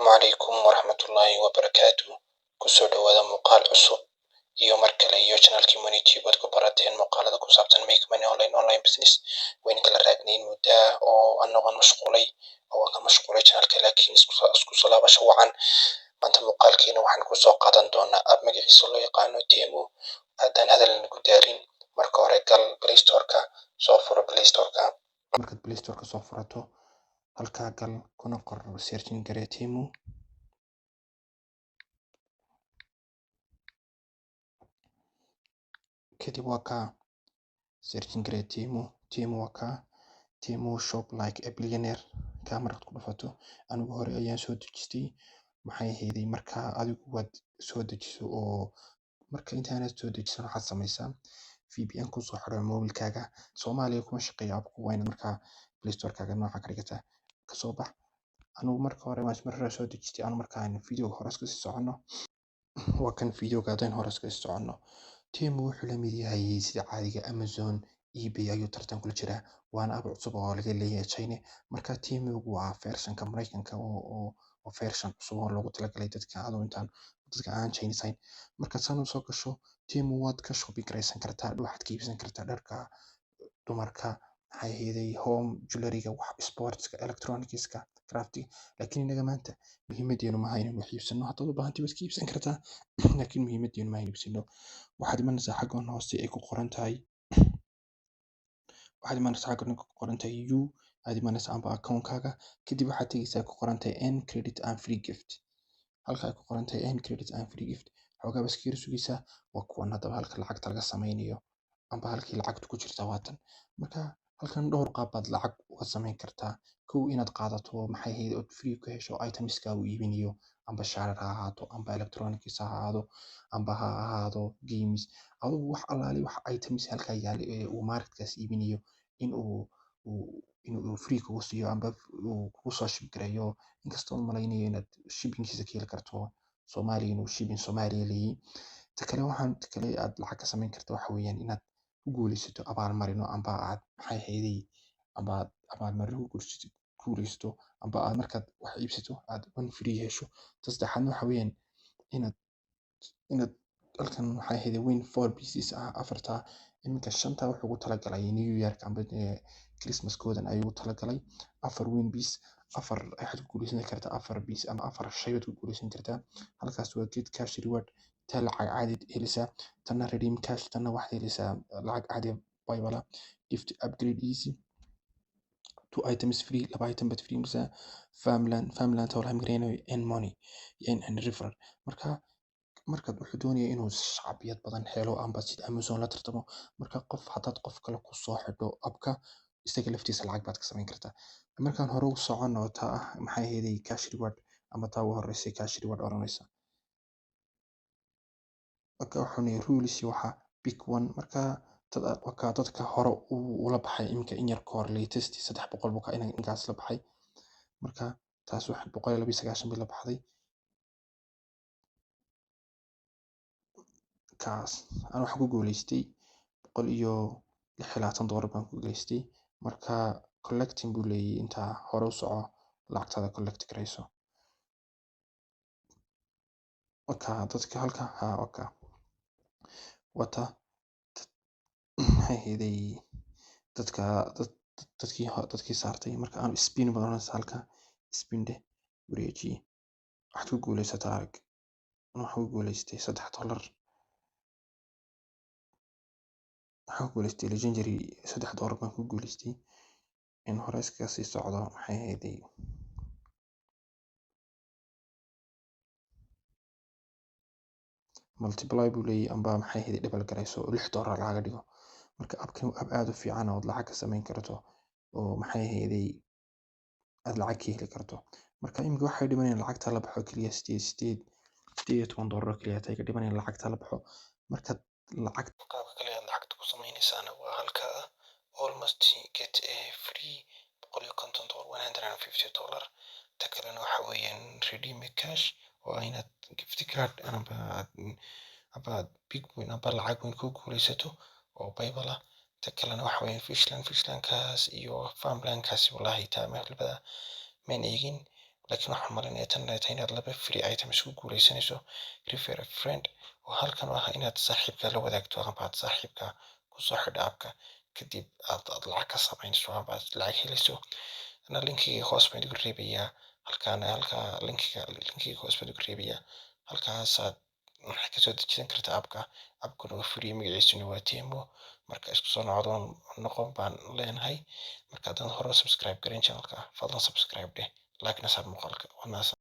Calaykum waraxmatullaahi wabarakaatu. Kusoo dhawaada muuqaal cusub iyo mar kale iyo channelkii Money Tube aad ku barateen muuqaalada ku saabsan make money online, online business. Wayna kala raagnayn muddaa oo anagoon mashquulay oo waan ka mashquulay channelka, laakiin isku soo laabasho wacan. Maanta muuqaalkeena waxaan kusoo qaadan doonaa app magaciisa loo yaqaano Temu. Haddaan hadal nagu daalin, marka hore gal Play Store-ka, soo furo Play Store-ka. Markaad Play Store-ka soo furato, halkaa gal, kuna qor, searching garee Temu. Kadib waa kaa, searching garee Temu. Temu waa kaa, Temu shop like a billionaire. Kaa markaad ku dhufato, anigu hore ayaan soo dejistay, maxay ahayday. Markaa adigu waad soo dejiso oo marka intaanad soo dejisan, waxaad samaysaa VPN kusoo xidho mobilkaaga. Soomaaliya kuma shaqeeyo appku. Waa inaad markaa Play Store-kaaga nooca ka dhigataa. Kasoo bax. Anigu marka hore waan mar hore soo dejistay. Anu markaan videoga hore iska sii soconno, waa kan videoga. Haddaan hore iska sii soconno, Temu wuxuu la mid yahay sida caadiga Amazon, eBay ayuu tartan kula jiraa, waana app cusub oo laga leeyahay China. Marka Temu waa versionka Mareykanka oo version cusub oo loogu talagalay dadka adoo intaan dadka aan Chinese ahayn. Markaad san u soo gasho Temu, waad ka shopping garaysan kartaa, waxaad ka iibsan kartaa dharka dumarka, maxay ahaydey, home, jewelry-ga, wax sportska, electronicska, craftiga. Laakiin inaga maanta muhiimadeenu maaha inaynu wax iibsano. Haddaad u baahantay waad ka iibsan kartaa, laakiin muhiimadeenu maaha inaynu iibsano. Waxaad imanaysaa xaggan hoose ay ku qoran tahay, waxaad imanaysaa xaggan ku qoran tahay u aad imanaysaa amba account-kaaga. Kadib waxaad tegaysaa ku qoran tahay earn credit and free gift. Halka ay ku qoran tahay earn credit and free gift xoogaa baa iska yar sugaysaa. Waa kuwan haddaba halka lacagta laga sameynayo amba halkii lacagtu ku jirta waatan. Marka halkan dhowr qaab baad lacag uga samayn kartaa. Kow, inaad qaadato, maxay ahayd, ood free ku hesho itemska uu iibinayo, amba shaarar ha ahaato, amba electronics ha ahaado, amba ha ahaado games, adigu wax allaale wax items halkaa yaala ee uu marketkaas iibinayo in uu free kugu siiyo amba uu kugu soo ship gareeyo. Inkastoo u malaynayo inaad shippingkiisa ka heli karto Soomaaliya, inuu shipping Soomaaliya leeyahay. Ta kale, waxaan ta kale aad lacag ka samayn karto waxa weeyaan inaad ku guuleysato abaalmarino, amba aad, maxay ahaydey, amba aad abaalmarino ku guuleysato, amba aad markaad wax iibsato aad one free hesho. Ta saddexaadna waxa weeyaan inaad halkan, maxay ahaydey, win four pieces ah. Afarta iminka shanta wuxuu ugu talagalay New Year amba Christmas koodan ayuu ugu talagalay afar win piece. Afar waxaad ku guuleysan kartaa, afar piece ama afar shay baad ku guuleysan kartaa. Halkaas waa get cash reward, taa lacag caadi heleysaa. Tanna redeem cash, tanna waxaad heleysaa lacag caadi. PayPal gift upgrade easy, two items free, laba item baad free heleysaa. Farmland, farmland walahi magaranayo. Earn money and referral. Marka markaad wuxuu doonaya inuu shacbiyad badan helo amba sida Amazon la tartamo. Marka qof haddaad qof kale ku soo xidho appka, isaga laftiisa lacag baad ka samayn kartaa. Markaan hore u socono, taa ah, maxay ahaydey, cash reward ama taa ugu horeysay cash reward oranaysa. Marka wuxuu leeyahay rules iyo waxa, pick one. Marka wakaa dadka hore ula baxay iminka in yar ka hor, latest 300 buu ka inkaas la baxay. Marka taas wax 192 bay la baxday. Kaas aan waxaan ku guuleystay $126 baan ku guuleystay. Marka collecting buu leeyahay, intaa hore u soco, lacagtaada collect garayso. Marka dadka halka ha waka wata, maxay ahaydey, dadka dadkii saartay. Marka aan spin baad oranaysaa halka, spin dheh, wareeji, waxaad ku guuleysataa. Arag, waxaan ku guuleystay $3. Waxaan ku guuleystay legendary, $3 baan ku guuleystay. In hore iskaga sii socdo, maxay ahaydey, multiply buu leeyahay amba, maxay ahaydey, double garayso oo $6 lagaga dhigo. Marka appkan waa app aad u fiican oo lacag ka samayn karto oo, maxay ahaydey, aad lacag ka heli karto. Marka iminka waxay dhimanayaan lacagta la baxo kaliya sideed sideed $18 oo kaliya tay ka dhimanayaan lacagta la baxo. Marka lacag qaabka kale aad lacagta ku sameynaysaana waa halka almost get a free $150, $150. Ta kalena waxa weeyaan redeem cash oo ah inaad gift card amba aad big win amba lacag weyn ku guuleysato oo PayPal ah. Ta kalena waxa weeyaan Fishland, Fishlandkaas iyo Farmlandkaas, wallahi taa meel labada maan eegin. Laakiin waxaan malinaya tan inay tahay inaad laba free item isku guuleysanayso. Refer a friend oo halkan ah inaad saaxiibka la wadaagto amba aad saaxiibka kusoo xidho appka, kadib aad lacag ka samaynayso amba aad lacag helayso. Ana linkiga hoos baan idigu reebayaa halkaana, halkaa linkiga hoos baan idigu reebayaa. Halkaasaad waxaad kasoo dejisan kartaa appka. Appkuna waa free, magaciisuna waa Temu. Marka isku soo noqdon noqon baan leenahay. Marka haddaan hore subscribe garin channelka, fadlan subscribe dheh, like na saar muuqaalka. Waa mahadsan.